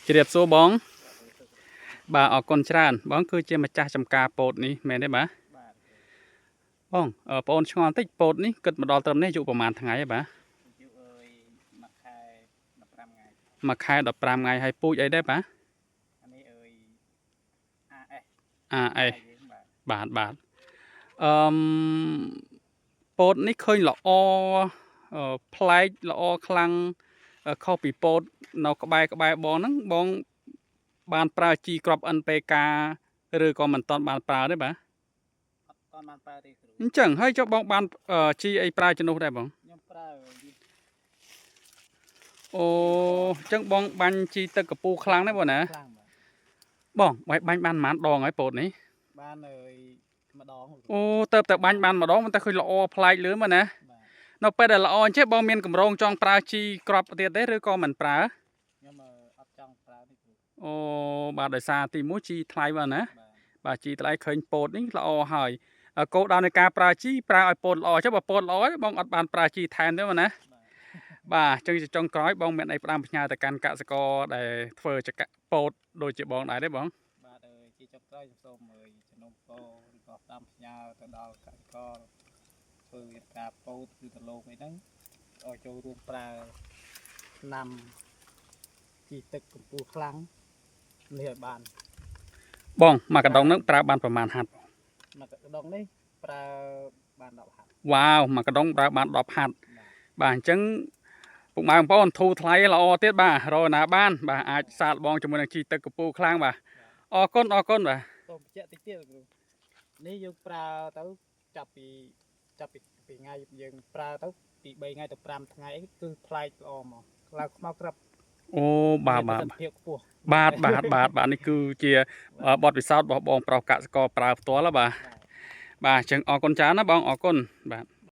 ជ្រាបសួរបង បាទអរគុណច្រើនបងគឺជាម្ចាស់ចំការពោតនេះមែនទេបាទ បាទ បងបងអូនឆ្ងល់បន្តិចពោតនេះគិតមកដល់ត្រឹមនេះអាយុប្រហែលថ្ងៃហើយបាទ អាយុអើយមួយខែ15ថ្ងៃ មួយខែ15ថ្ងៃហើយពូជអីដែរបាទ អានេះអើយ AS AS យើងបាទ បាទបាទអឺមពោតនេះឃើញល្អប្លែកល្អខ្លាំងខុសពីពោតនៅក្បែរក្បែរបងហ្នឹងបងបានប្រើជីគ្រាប់ NPK ឬក៏មិនទាន់បានប្រើទេបាទ អត់តបានប្រើទេគ្រូ អញ្ចឹងហើយចុះបងបានជីអីប្រើជំនួសដែរបង ខ្ញុំប្រើនេះ អូអញ្ចឹងបងបាញ់ជីទឹកកពូខ្លាំងណាស់បងណា ខ្លាំងបាទ បងបាយបាញ់បានប៉ុន្មានដងហើយពោតនេះ បានអើយម្ដងគ្រូ អូទៅតែបាញ់បានម្ដងមិនតែឃើញល្អប្លែកលឿនមកណា បាទ នៅពេលដែលល្អអញ្ចឹងបងមានកម្រងចង់ប្រើជីគ្រាប់ទៀតទេឬក៏មិនប្រើ ខ្ញុំអត់ចង់ប្រើទេគ្រូ អូបាទដោយសារទីមួយជីថ្លៃបាទណា បាទ បាទជីថ្លៃឃើញពោតនេះល្អហើយគោលដៅនៃការប្រើជីប្រើឲ្យពោតល្អចុះបើពោតល្អបងអត់បានប្រើជីថែមទេបាទណា បាទ បាទអញ្ចឹងជាចុងក្រោយបងមានអីផ្ដាំផ្ញើទៅកាន់កសិករដែលធ្វើចកពោតដូចជាបងដែរទេបង បាទអើយជាចុងក្រោយខ្ញុំសូមអើយជំនុំពរឬក៏តាមផ្ញើទៅដល់កសិករធ្វើវិការពោតឬដលងអីហ្នឹងឲ្យចូលរួមប្រើថ្នាំជីទឹកកម្ពស់ខ្លាំងនេះឲ្យបាន បងមួយកណ្ដុងហ្នឹងប្រើបានប្រមាណហាត់ មួយកណ្ដុងនេះប្រើបាន10ហាត់ វ៉ាវមួយកណ្ដុងប្រើបាន10ហាត់ បាទ បាទអញ្ចឹងពុកម៉ែបងប្អូនធូរថ្លៃល្អទៀតបាទរកណាបានបាទអាចសាកល្បងជាមួយនឹងជីទឹកកពូខ្លាំងបាទអរគុណអរគុណបាទ សូមបញ្ជាក់តិចទៀតគ្រូនេះយើងប្រើទៅចាប់ពីចាប់ពីពីថ្ងៃយើងប្រើទៅពី3ថ្ងៃទៅ5ថ្ងៃអីគឺប្លែកល្អមកឡើងខ្មៅក្រាប់ អូបាទបាទ មានប្រសិទ្ធភាពខ្ពស់ បាទបាទបាទបាទនេះគឺជាបទពិសោធន៍របស់បងប្រុសកសិករប្រើផ្ទាល់ហ៎បាទ បាទ បាទអញ្ចឹងអរគុណច្រើនណាបងអរគុណបាទ